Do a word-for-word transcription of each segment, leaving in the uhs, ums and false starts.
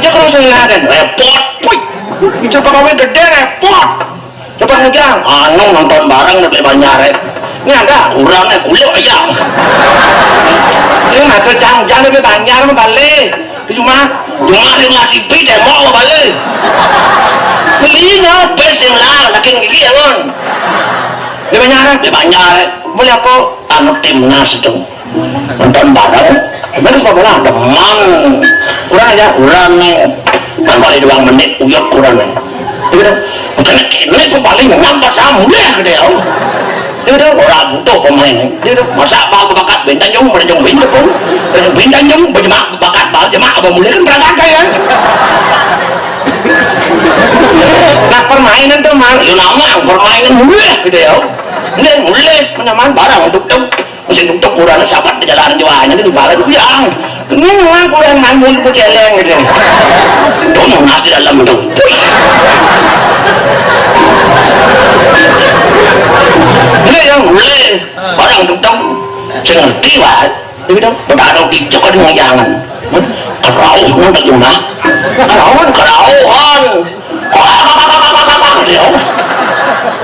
Aja kalau sing ngaden repot. Wih. Coba kowe gedhe repot. Coba ngejang, anu nonton bareng nek Banjar. Ini ada urane kulit aja. Sing aja jang-jang nek Banjar mah balik. Cuma cuma sing lagi pi demo balik. Belinya ben sing lah lagi iki ya, Mon. Di Banjar, di Banjar. Boleh apa? Anu timnas itu. Nonton bareng. Terus apa bola? Demen. Kurang aja, kurang nih. Kan paling dua menit, uyut kurang nih. Gitu. Kena kene paling nambah sama ya gitu ya. Gitu, ora butuh pemain. Gitu. Masa bal bakat Bintan jong, pada jong Bintan pun. Bintan jong, berjemak bakat bal, jemak apa mulai kan berangkat ya. Nah, permainan tuh, Mang. Yo nama permainan mulai gitu ya. Mulai, mulai, menaman barang untuk tuh. Mesin untuk kurang sahabat di jalan jualan itu barang yang ini memang kurang manggung ku celeng gitu. Tuh mau nasi dalam itu. Ini yang mulai barang untuk tuh. Sing ngerti, Pak. Tapi dong, udah ada picok ada jangan. Kerauh nang tak jumlah. Kerauhan, kerauhan. Wah, dia.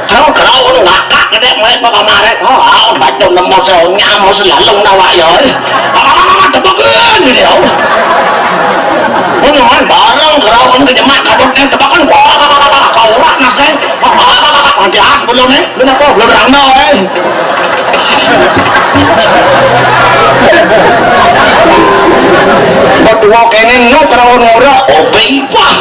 Kerauh, kerauhan ngakak gede mulai pakai maret. Oh, ah, baca nemu soalnya mau selalu nawa ya. Apa-apa tebakan gitu ya. Ini man bareng kerauhan ke jemak kadoknya tebakan. Wah, kau rak nas deh. Nanti as belum nih. Lu apa? Belum rame eh. Kok dua kene nu kerauhan ngora. Ope ipah.